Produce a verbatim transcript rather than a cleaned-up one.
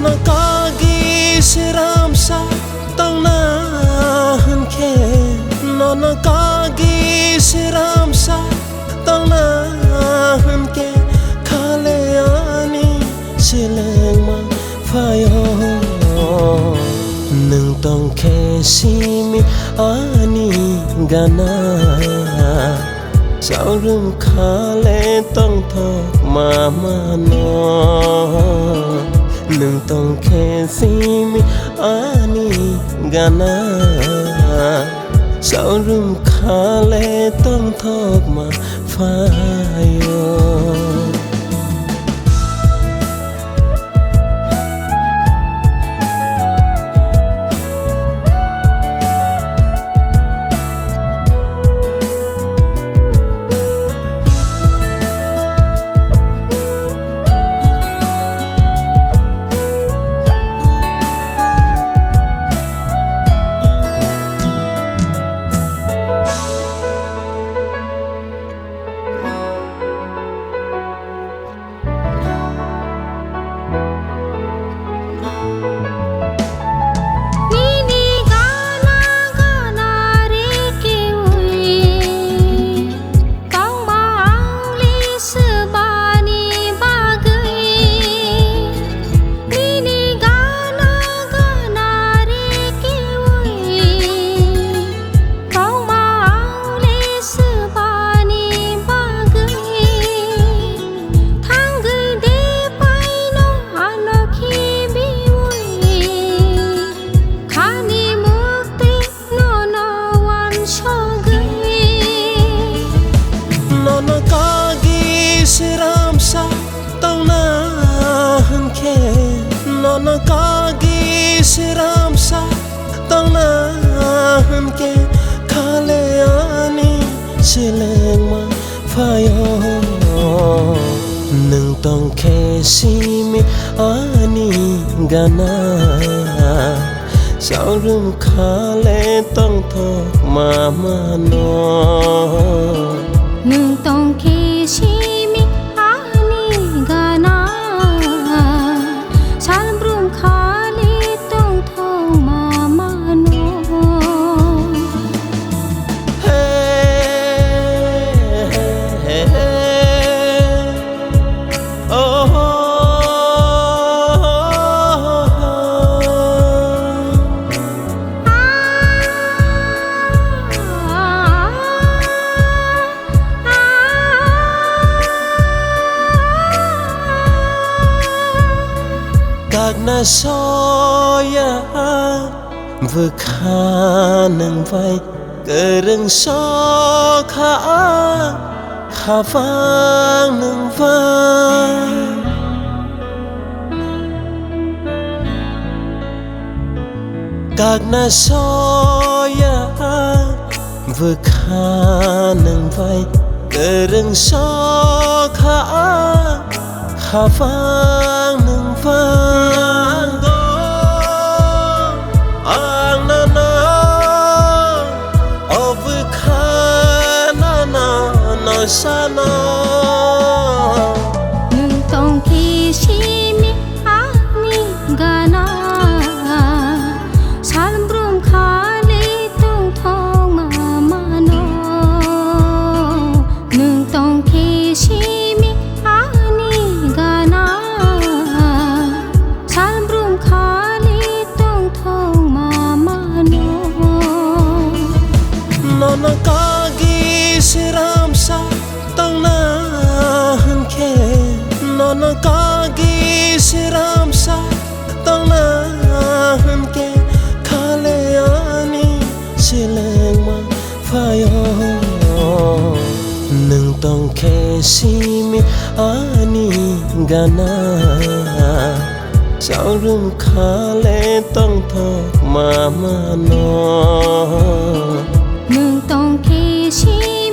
Kagi sramsa tongna hwnkhe, nono kagi sramsa tongna hwnkhe, khale ani selengma phaio. Nwng tongkhe simi ani gana. Salrum khale tongthok mamano, nwng tongkhe simi ani gana. Salrum khale tongthok ma phaio. Nini gana gana rikhiwi tongma ang lisbani bagwi. Nini gana gana rikhiwi tongma ang lisbani bagwi. Thangwi de paino ano khibiwi, khani mukti nono wansogwi. Nono kagi sramsa tongna hwnkhe, nono kagi sramsa tongna hwnkhe, khale ani selengma phaio. Nwng tongkhe simi ani gana. Salrum khale tongthok mamano. Nwng tongkhe simi ani gana. Salbrum khale tongthok mamano. Kakna soya bwkha nwng bai kwrwng sokha, khapang nwng bai. Kakna soya bwkha nwng bai kwrwng sokha, khapang nwng phango. Ang nono o bwkha nono no sano. Nwng tongkhe simi ani gana. Salbrum khale tongthok mamano. Nwng tongkhe simi ani gana. Salbrum khale tongthok mamano. Nono kagi sramsa tongna hwnkhe, nono kagi sramsa tongna hwnkhe, khale ani selengma phaio. Nwng tongkhe simi ani gana. Salrum khale tongthok mamano. Nwng tongkhe simi